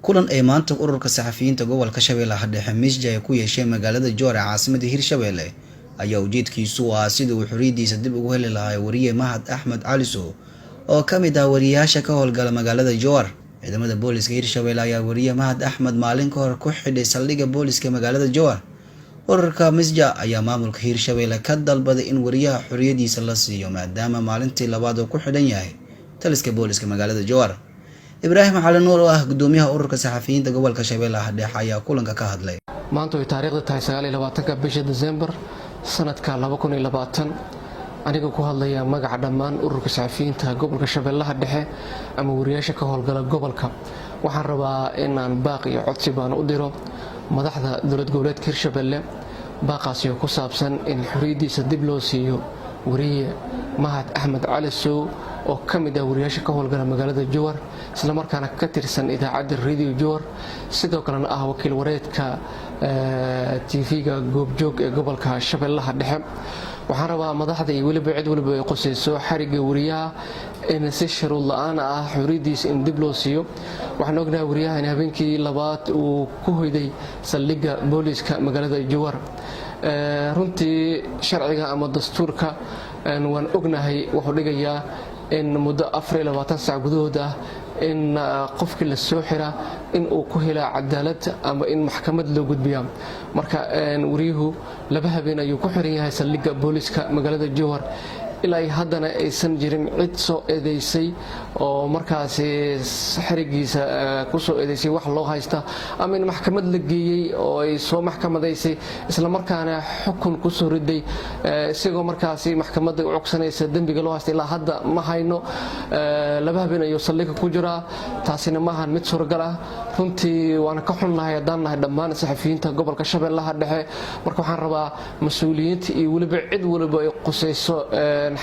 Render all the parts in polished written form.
Kulan ay maanta ururka saxafiyiinta gobolka Shabeellaha Dhexe MISJA ay ku yeesheen magaalada Jowhar ee caasimada Hirshabelle ayaa ujeedkiisu u ahaa sidii uu xorriyadiisa dib ugu heli lahaa wariye Mahad Axmed Calisow oo ka mid ah wariyaasha ka howlgala magaalada Jowhar. Ciidamada booliska Hirshabelle ayaa wariye Mahad Axmed maalin ka hor ku xidhay saldhigga booliska magaalada Jowhar. Ururka MISJA ayaa maamulka Hirshabelle ka dalbaday in wariyaha xorriyadiisa la siiyo, maadaama maalintii labaad uu ku xidhan yahay taliska booliska magaalada Jowhar. Ibraahim Cali Nuur oo ah gudoomiyaha ururka saxafiyiinta gobolka Shabeellaha Dhexe ayaa kulanka ka hadlay. Maanta way taariikhda tahay 29-ka bisha Disembar sanadka 2020. Aniga ku hadlaya magaca dhammaan ururka saxafiyiinta gobolka Shabeellaha Dhexe ama wariyaasha ka howlgala gobolka, waxaan rabaa inaan baaq iyo codsi baan u diro madaxda dowlad goboleedka Hirshabelle, baaqaasi oo ku saabsan in xorriyaddiisa dib loo siiyo wariye Mahad Axmed Cali Sow oo ka mid ah wariyaasha ka howlgala magaalada Jowhar, islamarkaana ka tirsan idaacadda Radio Jowhar, sidoo kalena ah wakiil wareedka TV-ga Goobjoog ee gobolka Shabeellaha Dhexe. Waxaan rabaa madaxda iyo weliba cid waliba ay qusayso xarigga wariyaha in si shuruud la-aan ah xorriyaddiisa in dib loo siiyo. Waxaan ognahay wariyaha in habeenkii labaad uu ku hoyday saldhigga booliiska magaalada Jowhar. Runtii sharciga ama dastuurka waan ognahay wuxuu dhigayaa in muddo 24 sac gudahood ah in qofkii la soo xira in uu ku helaa cadaalad ama in maxkamad loo gudbiyaa. Marka wariyuhu 2 habeen ayuu ku xiran yahay saldhigga booliiska magaalada Jowhar, ilaa haddana aysan jirin cid soo eedeysay oo markaasi xerigiisa kusoo eedeysay wax loo haysta, ama in maxkamad la geeyey oo ay soo maxkamadaysay, islamarkaana xukun kusoo riday, isagoo markaasi maxkamadda u cogsanaysa dembiga loo haysta. Ilaa hadda ma hayno. 2 habeen ayuu saldhigga ku jiraa. Taasina maahan mid suuragal ah runtii, waana ka xunnahay haddaan nahay dhammaan saxafiyiinta gobolka Shabeellaha Dhexe. Marka waxaan rabaa mas-uuliyiinta iyo weliba cid waliba ay qusayso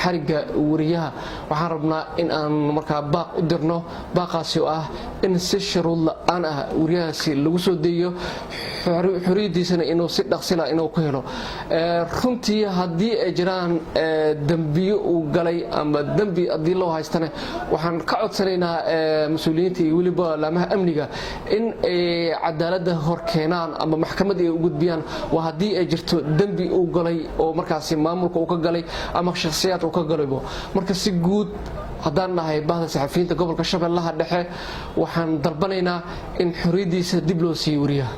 xarigga wariyaha, waxaan rabnaa in aan markaa baaq u dirno, baaqaasi oo ah in si shuruud la-aan ah wariyahaasi lagu soo deeyo, xoriyadiisana inuu si dhaqsila inuu ku helo. Runtii haddii ay jiraan dembiyo uu galay ama dembi haddii loo haystana, waxaan ka codsanaynaa mas-uuliyiinta iyo weliba laamaha amniga in ay cadaaladda hor keenaan ama maxkamad ay u gudbiyaan. Waa haddii ay jirto dembi uu galay oo markaasi maamulka uu ka galay ama shakhsiyaad uu ka galaybo. Marka si guud, haddaan nahay bahda saxafiyiinta gobolka Shabeellaha Dhexe, waxaan dalbanaynaa in xorriyaddiisa dib loo siiyo wariyaha.